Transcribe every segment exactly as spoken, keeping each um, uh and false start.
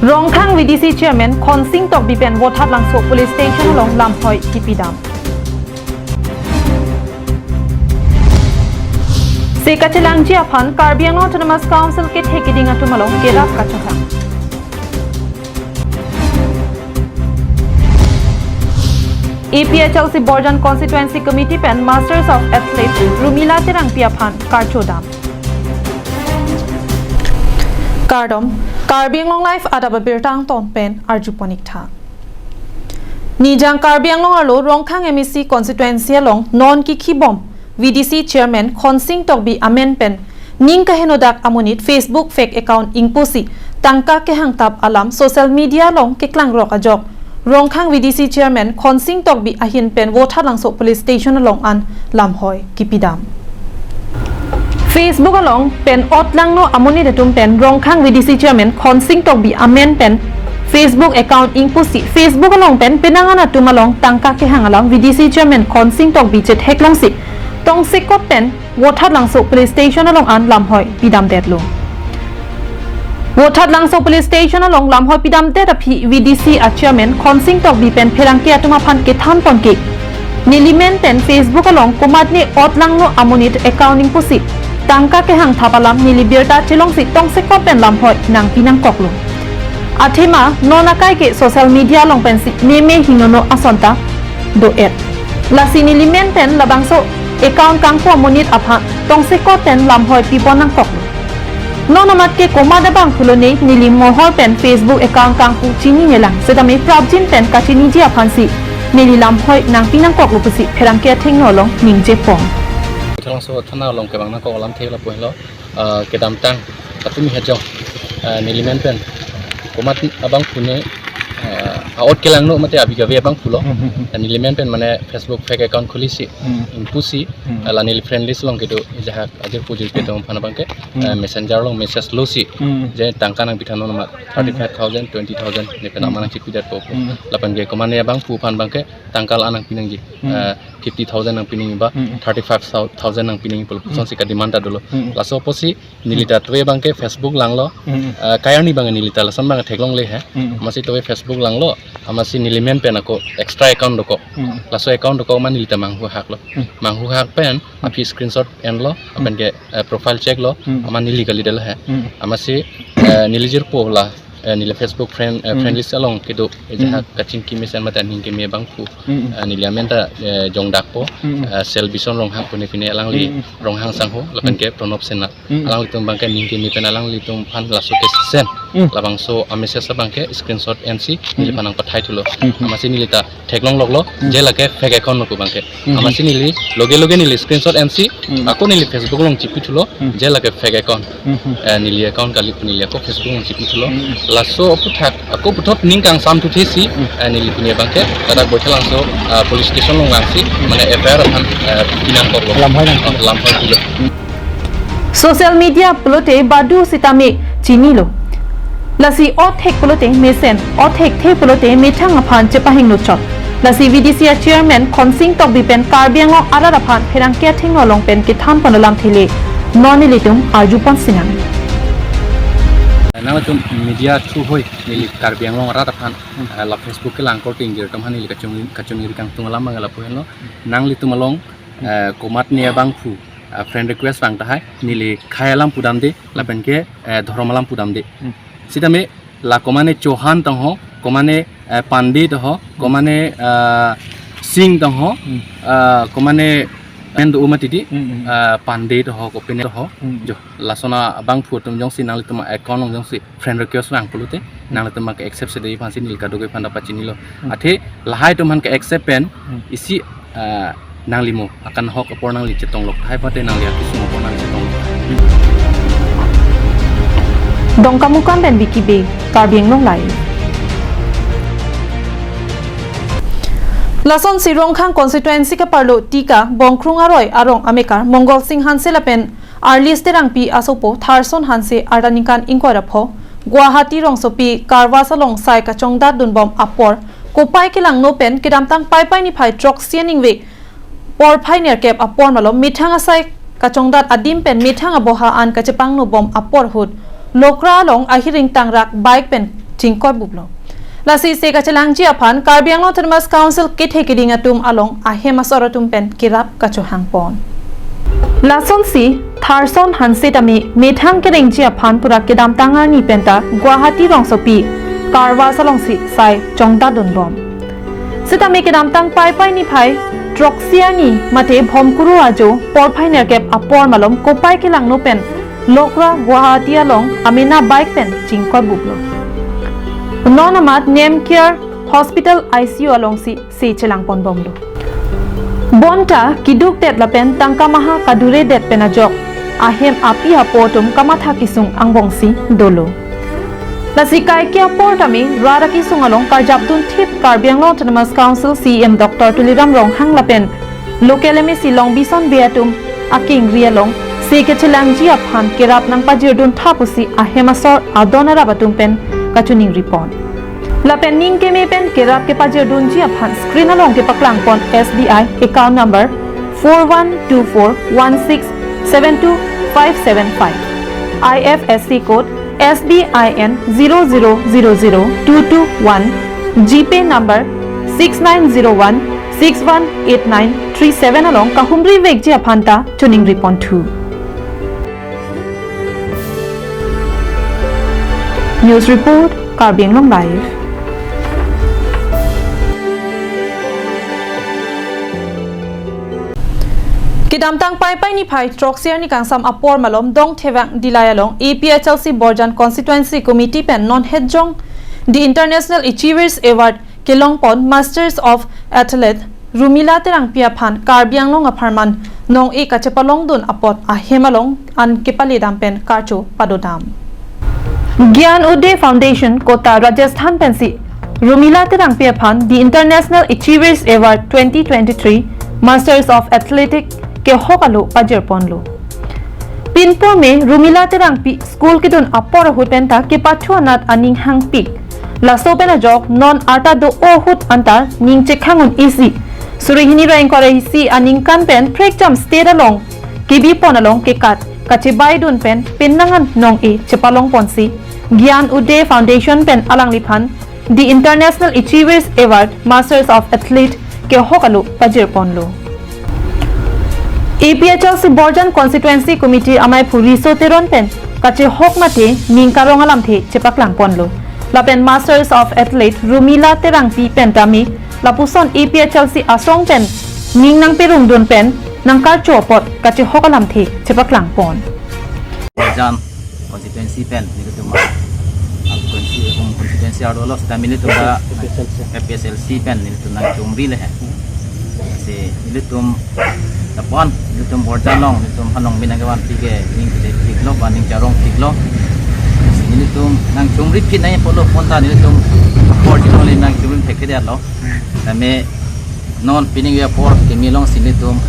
Rongkhang V D C Chairman Khonsing Tokbi pen Vothatlangso Police Station along lamhoi kipidam. Se kachelangji aphan Karbi Anglong Autonomous Council kethe keding atum along kerap kachehang. A P H L C Borjan Constituency Committee pen Masters of Athlete Rumila Terangpi aphan karchodam. Kardom, Karbi Anglong Live adap abirta angton pen arjupon ik tha. Nijang Karbi Anglong arlo Rongkhang M A C constituency along non kikhibom V D C Chairman Khonsing Tokbi amen pen ning kahenodak amonit Facebook fake account ingpusi tangka kehangthap alam social media along keklangrok ajok Rongkhang V D C Chairman Khonsing Tokbi ahin pen Vothatlangso Police Station along an lamhoi kipidam. Facebook along pen otlangno amonit atum pen Rongkhang V D C Chairman Khonsing Tokbi amen pen Facebook account ingpusi Facebook along pen penang an atum along tangka kehang alam V D C Chairman Khonsing Tokbi chetheklongsi tongsekot pen Vothatlangso Police Station along an lamhoi pidamdetlo. Vothatlangso Police Station along lamhoi pidamdet aphi V D C a Chairman Khonsing Tokbi pen pherangke atum aphan kethanpon ke neli men pen Facebook along komatne otlangno amonit account ingpusi tangka kehangthap alam neli birta chelongsi tongsekot pen lamhoi nangpi nangkoklo. Athema non akai ke social media along pensi meme hingnono asonta do-et. Lasi neli men pen labangso account kangpu amonit aphan tongsekot pen lamhoi pipon nangkoklo. Non amat ke komat abangphulo ne neli mohor pen Facebook account kangpu chininelang, setame prapjin pen kachiniji aphansi neli lamhoi nangpi nangkoklo pusi pherangke athengno along ningjepon. Vothatlangso thana along kevang nangkok alamthe lapu henlo, ah, kedamtang kachini hajong, ah, neli men pen komat abangphu ne, ah, a-ot kelangno mate abi kave abangphulo. Hmm, hmm, hmm. Ah, neli men pen mane Facebook fake account khulisi, Hmm. ingpusi, Hmm. ah, la neli friend list along kedo ejahak ajir pujir kedo aphan abangke, Hmm. ah, messenger along message losi, Hmm. je tangka nangpithannon amat, thirty-five thousand, twenty thousand, ne pen Hmm. amat nangchipidetpo. Hmm. Lapen ke komatne abangphu aphan abangke tangka la nangpi nangji, Hmm. ah, fifty thousand nangpi nangji ba, Hmm. thirty-five thousand nangpi nangji pulo, Hmm. lasonsi ka-demand ta dolo. Hmm. Laso apotsi neli ta twe abangke Facebook langlo, Hmm. ah, kayarni abang neli ta lason abang theklongle he. Hmm. Amatsi twe Facebook langlo, amatsi neli men pen ako extra account dokok. Hmm. Laso account dokok amat neli ta manghuhaklo. Hmm. Manghuhak pen, Hmm. aphi screenshot enlo, Hmm. lapen ke, eh, profile check lo, Hmm. amat neli kalidetlo he. Hmm. Amatsi, eh, neli jirpo la, eh, neli Facebook friend, eh, Hmm. friend list along kedo, eh, Hmm. jahak kachingki mesen mate aning keme abangphu. Hmm. Eh, neli amen ta, eh, jongdakpo, Hmm. eh, Selbison Ronghang pu ne pine alangli Hmm. Ronghang sangho, lapen Hmm. ke Pranab Sena. Hmm. Alanglitum abangke ning keme pen alanglitum aphan laso kesen. Hmm. Labangso a-message abangke screenshot ensi, Hmm. neliphan nangpathai thulo. Hmm. Amatsi neli ta theklongloklo, Hmm. je lake fake account lo pu abangke. Hmm. Amatsi neli loge loge neli screenshot ensi, Hmm. ako neli Facebook along chipi thulo, Hmm. je lake fake account. Hmm. Eh, neli account kali pu neli ako Facebook along chipi thulo. Hmm. Laso aphuthak, ako puthot ning kangsam thuthesi, Hmm. eh, neli pine abangke, ladak Vothatlangso, ah, police station along vangsi, mane F I R aphan, eh, pi nangkoklo. Lamhoi nang. Oh, lamhoi pulo. Social media pulote badu sitame chinilo. Lasi othek pulote mesen, othekthe pulote methang aphan chepahingno chot. Lasi V D C a chairman Khonsing Tokbi pen Karbi Anglong arat aphan pherangke athengno along pen kethanpon alamthe le non nelitum arjupon sinang. Nangtum media through hoi neli Karbi Anglong arat aphan, eh, la Facebook kelang korte ingjir atum aphan neli kachung, kachung iri kangtung alam abang lapu henlo. Nanglitum along, eh, komatne abangphu, eh, friend request vang tahai, neli khei alam pudamde, lapen ke, eh, dhorom alam pudamde. Hmm. Sitame la komatne Chauhan tangho, komatne, eh, Pandey tangho, komatne, eh, Singh tangho, Hmm. eh, komatne pen do umatidi, Hmm, hmm. eh, Pandey tangho, kopine tangho. Hmm. Jo, lason abangphu atum jongsi nanglitum account along jongsi friend request vang pulote, Hmm. nanglitum abang ke-accept sedei aphansi neli kadokave aphan ta pachinilo. Hmm. Athe lahai atum aphan ke-accept pen, Hmm. isi, eh, nangli mo akanhok apor nangli chetonglok tahai pate nangli akisung apor nangli chetonglok tahai. Dongkamukam pen Vicky Bey, Karbi Anglong Live. Lasonsi Rongkhang constituency kaparlo Tika Bongkrung aroi arong amekar Mongol Singh Hanse lapen Arlis Terangpi asopo Tharson Hanse arta ningkan ingkoi ra pho Guwahati rongsopi Karvas along sai kachongdat dunbom apor kopai kelangno pen kedamtang Paipai niphai throksi aningve porphai nerkep apor malom methang asai kachongdat adim pen methang aboha an kachepangnobom apor ahut Lokra along ahiring tangrak bike pen chingkoibuplo. Lasi se kachelangji aphan Karbi Anglong Autonomous Council kethe keding atum along ahem asor atum pen kerap kachohangpon. Lasonsi Tharson Hanse tame methang kerengji aphan pura kedamtang arni penta Guwahati rongsopi Karwas alongsi sai chongdadunbom. Setame kedamtang Paipai niphai throksi arni mate Bhomkuru ajo porphai nerkep apor malom kopai kelangno pen Lokra Guwahati along amena bike pen chingkoibuplo. Non amat Nemcare Hospital I C U alongsi se chelangponbomlo. Bonta kedukdet lapen tangka maha kaduredet pen ajok ahem api apo atum kamatha kesung angbongsi dolo. Lasi kaike apor tame rat akesung along karjapdunthip Karbi Anglong Autonomous Council C E M Doctor Tuliram Ronghang lapen local M A C Longbison Bey atum akengri along se kachelangji aphan kerap nangpajirdunthap pusi ahem asor adon arap atum pen kachoningripon. Lapen ning keme pen kerap kepajirdunji aphan screen along kepaklangpon S B I account number four one two four one six seven two five seven five, I F S C code S B I N zero zero zero zero two two one, GPay number six nine zero one six one eight nine three seven along kahumrivekji aphan ta choningriponthu. News report, Karbi Anglong Live. Kedamtang Paipai niphai throksi arni kangsam apor malom Dongthevang Dillai along A P H L C Borjan Constituency Committee pen non hetjong The International Achievers Award kelongpon Masters of Athlete Rumila Terangpi aphan Karbi Anglong apharman nong-e kachepalongdun apot ahem along an kepaledam pen karcho padodam. Gyan Uday Foundation Kota Rajasthan pensi Rumila Terangpi aphan The International Achievers Award twenty twenty-three Masters of Athletic kehok alo pajirponlo. Pinpur me Rumila Terangpi school kedun apor ahut penta kepathu anat aning hangpik. Laso pen ajok non arta do-o ahut anta ning chekhang un-isi. Suri hini ra ingkoi ra isi aningkan pen prekjam state along kebipon along kekat kachebaidun pen penang an nong-e chepalongponsi Gyan Uday Foundation pen alangliphan The International Achievers Award Masters of Athlete kehok alo pajirponlo. A P H L C Borjan Constituency Committee amaiphu Riso Teron pen kachehok mate ning karong alamthe chepaklangponlo. Lapen Masters of Athlete Rumila Terangpi pen tame lapuson A P H L C asong pen ning nangperungdun pen nangkarcho apot kachehok alamthe chepaklangpon. Borjan constituency pen nelitum a, a consti-, um, constituency arlo setame nelitum ta A P H L C pen nelitum nangchumri le he. Si nelitum tapon nelitum Borjan along nelitum hanong minang kevanpi ke ning kede piklo ba ning charong piklo. Si nelitum nangchumri phi nai polo pon ta nelitum Borjan along nangchumri thek kedetlo. Tame non pining apor kimi alongsi nelitum,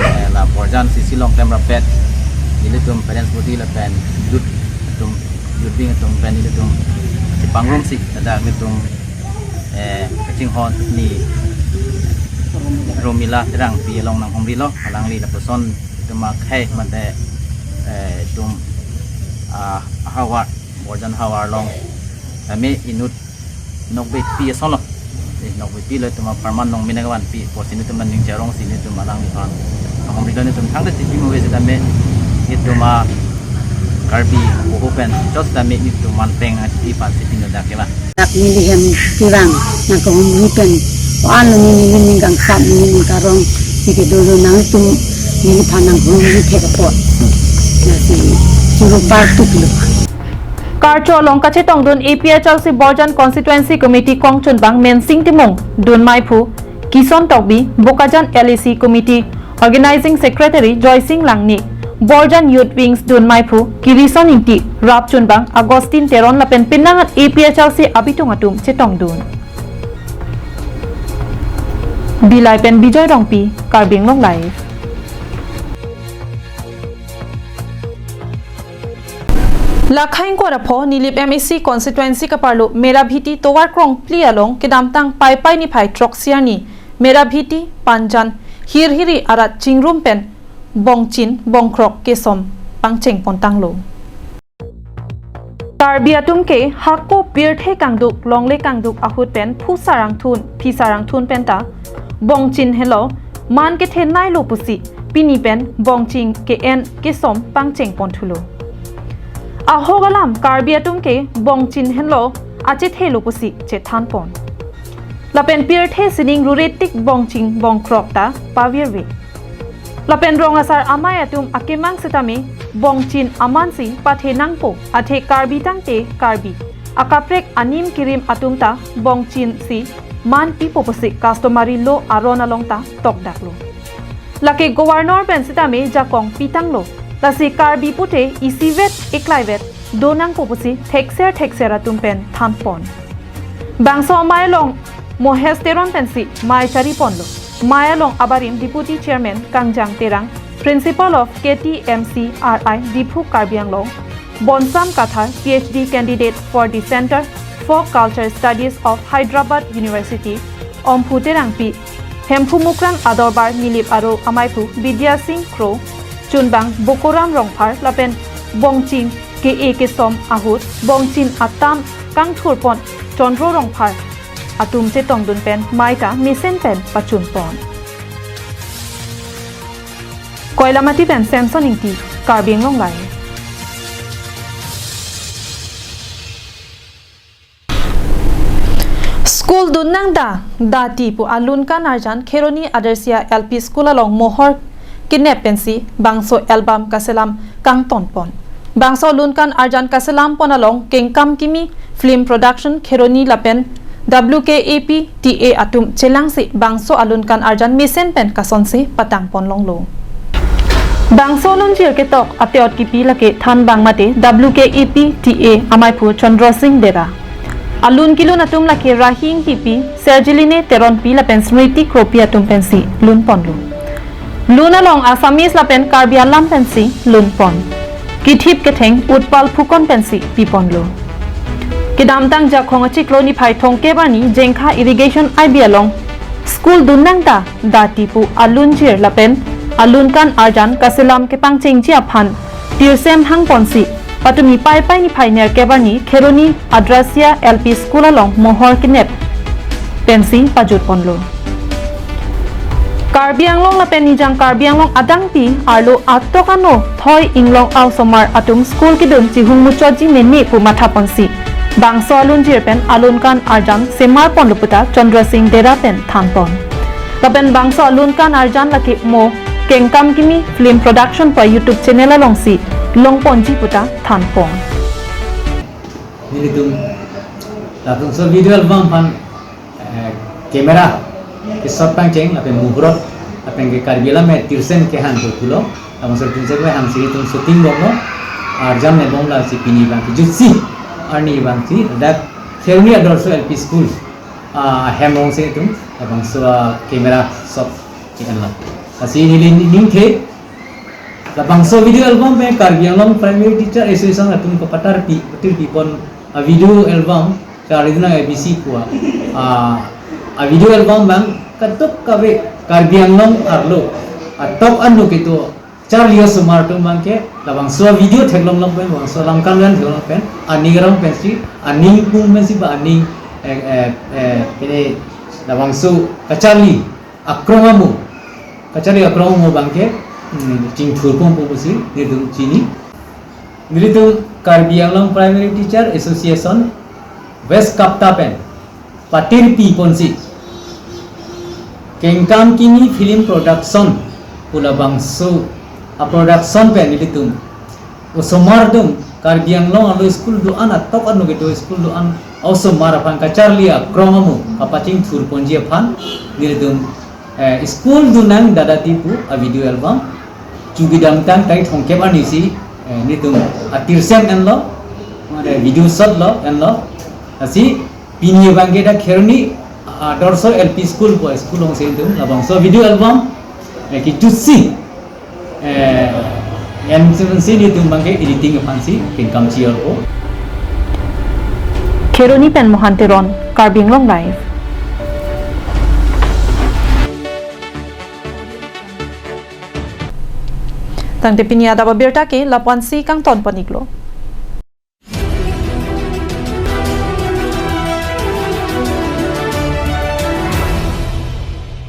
eh, la Borjan C C along klem rapet nelitum parents body lapen youth atum, youth wing atum pen nelitum chepangrumsi ladak nelitum, eh, kachinghon ni Rumila Terangpi along nanghumrilo, alangli lapuson nelitum akhai mate, eh, nelitum, ah, havar, Borjan havar along tame inut nokbepi asonlo. Eh, nokbepi lo nelitum apharman nong minang kevanpi apotsi nelitum nangning charongsi nelitum alangliphan nonghumrilo, nelitum thangta chipi mo ave setame nelitum a Karbi poho pen chot setame nelitum manpeng achipi aphansi pino dak kema. Dak neli hem kevang nangkahumri pen ko-an lo neli ning kangsam neli ning karong si kedo lo nangtum neliphan nanghumri thek apot. Lasi churu partuklo. Karcho along kachetongdun A P H L C Borjan Constituency Committee kongchunbang Mensing Timung, dunmaiphu Kison Tokbi, Bokajan L A C Committee Organizing Secretary Joysing Langne, Borjan Youth Wings dunmaiphu Kirison Ingti, rapchunbang Augustine Teron lapen penang an A P H L C abitung atum chetongdun. Dillai pen Bijoy Rongpi, Karbi Anglong Live. Lakhang Kora pho Nilip M A C constituency kaparlo Merabhiti tovar krongphli along kedamtang Paipai niphai throksi arni Merabhiti, Panjan, Hirhiri arat chingrum pen bongchin bongkrok kesom pangchengpontanglo. Karbi atum ke hako pirthe kangduk, longle kangduk ahut pen phusarangthun, phisarangthun penta bongchin henlo, man kethenei lo pusi pini pen bongchin ke-en kesom pangcheng pon thulo. Ahok alam Karbi atum ke bongchin henlo achethe lo pusi chethan pon. Lapen pirthe sining rure tik bongchin bongkrok ta pavirve. Lapen rong asar amei atum akemang setame bongchin amansi pathe nangpo, athe Karbi tangte Karbi. Akaprek anim kirim atum ta bongchin si man pipo pusi customary law aron along ta tokdaklo. Lake governor pen setame jakong pitanglo. Lasi Karbi pute isivet eklaivet do nangpo pusi thekser thekser atum pen than pon. Bangso amei along Mohes Teron pensi mei chari ponlo. Mei along abarim Deputy Chairman Kangjang Terang, Principal of K T M C R I Diphu Karbi Anglong, Bonsam Kathar, P H D candidate for the Center for Culture Studies of Hyderabad University, Omphu Terangpi, Hemphu Mukrang Adorbar Nilip Aro Amaiphu Bidya Singh Kro, Chunbang Bokoram Rongphar lapen bongchin ke-e kesom ahut bongchin atam kangthur pon Chondro Rongphar atum chetongdun pen mei ta mesen pen pachun pon. Koilamati pen Samson Ingti, Karbi Anglong Live. School dun nang da, dati pu alun kan arjan Kheroni Adarsia L P School along mohor kenep pensi bangso album kaselam kangton pon. Bangso alun kan arjan kaselam pon along Kengkam Kimi Film Production Kheroni lapen W K A P T A atum chelangsi bangso alun kan arjan mesen pen kasonsi patang pon longlo. Bangso alunjir ketok ate-ot kipi lake thanbang mate W K A P T A amaiphu Chandra Singh Dera. Alun kelun atum lake Rahing Kipi, Serjiline Teronpi lapen Smriti Kropi atum pensi lun ponlo. Lun along Assamese lapen Karbi alam pensi lun pon. Kithip ketheng Utpal Phukon pensi pi ponlo. Kedamtang Jakhong achiklo niphai thongkep arni Jengkha Irrigation I B along school dun nang ta dati pu alunjir lapen alun kan arjan kaselam kepangchengji aphan tirsem hang ponsi patumi Paipai niphai nerkep arni Kheroni Adarsia L P School along mohor kenep pensi pajut ponlo. Karbi Anglong lapen Nijang Karbi Anglong adangpi arlo atok ano thoi inglong a-osomar atum school kedun chihung muchotji mene pu matha ponsi bangso alunjir pen alun kan arjan semar ponlo puta Chandra Singh Dera pen than pon. Lapen bangso alun kan arjan lake mo Kengkam Kimi Film Production pu YouTube channel alongsi long ponji puta than pon. Nelitum latum so video album aphan, eh, camera ke shot pangcheng lapen mubrot lapen ke Karbi alam me tirsem kehang pulo. Labangso tirsem kehang si itum shooting bomlo. Arjan ne bomlo si pini abang ke jutsi arni abang si dak Kheroni Adarsia L P School, ah, hem along si itum labangso, ah, camera shot ke-enlo. Lasi neli ning, ningthe labangso video album pen Karbi Anglong Primary Teacher Association atum kapatar pi, patir pi pon a-video album Karbi Anglong A B C pu a, a, a-video album abang katok kave Karbi Anglong arlo atok ano kedo charli osomar atum abang ke labangso video theklong long pen, labangso alun kan arjan theklong pen, aning rong pensi, aning pung pensi ba aning, eh, eh, eh, pine labangso kacharli akrong amo, kacharli akrong amo abang ke, hmm, chingthur pon pusi nelitum chini. Nelitum Karbi Anglong Primary Teacher Association West Kapta pen patir pi ponsi Kengkam Kimi Film Production pu labangso a-production pen nelitum osomar atum Karbi Anglong arlo school do-an atok ano kedo school do-an osomar aphan kacharli akrong amo kapachingthur ponji aphan nelitum, eh, school dun nang da dati pu a-video album chu kedamtang tarik thongkep arni si, eh, nelitum atirsem enlo, mane video shot lo enlo. Lasi pini abang ke dak Kheroni Adarsia L P School pu school along si itum labangso video album, eh, kejutsi, eh, en si itum abang ke editing aphansi pingkam chi-olo. Kheroni pen Mohan Teron, Karbi Anglong Live. Tangte pini adap abirta ke lapu-ansi kangton pon-iklo.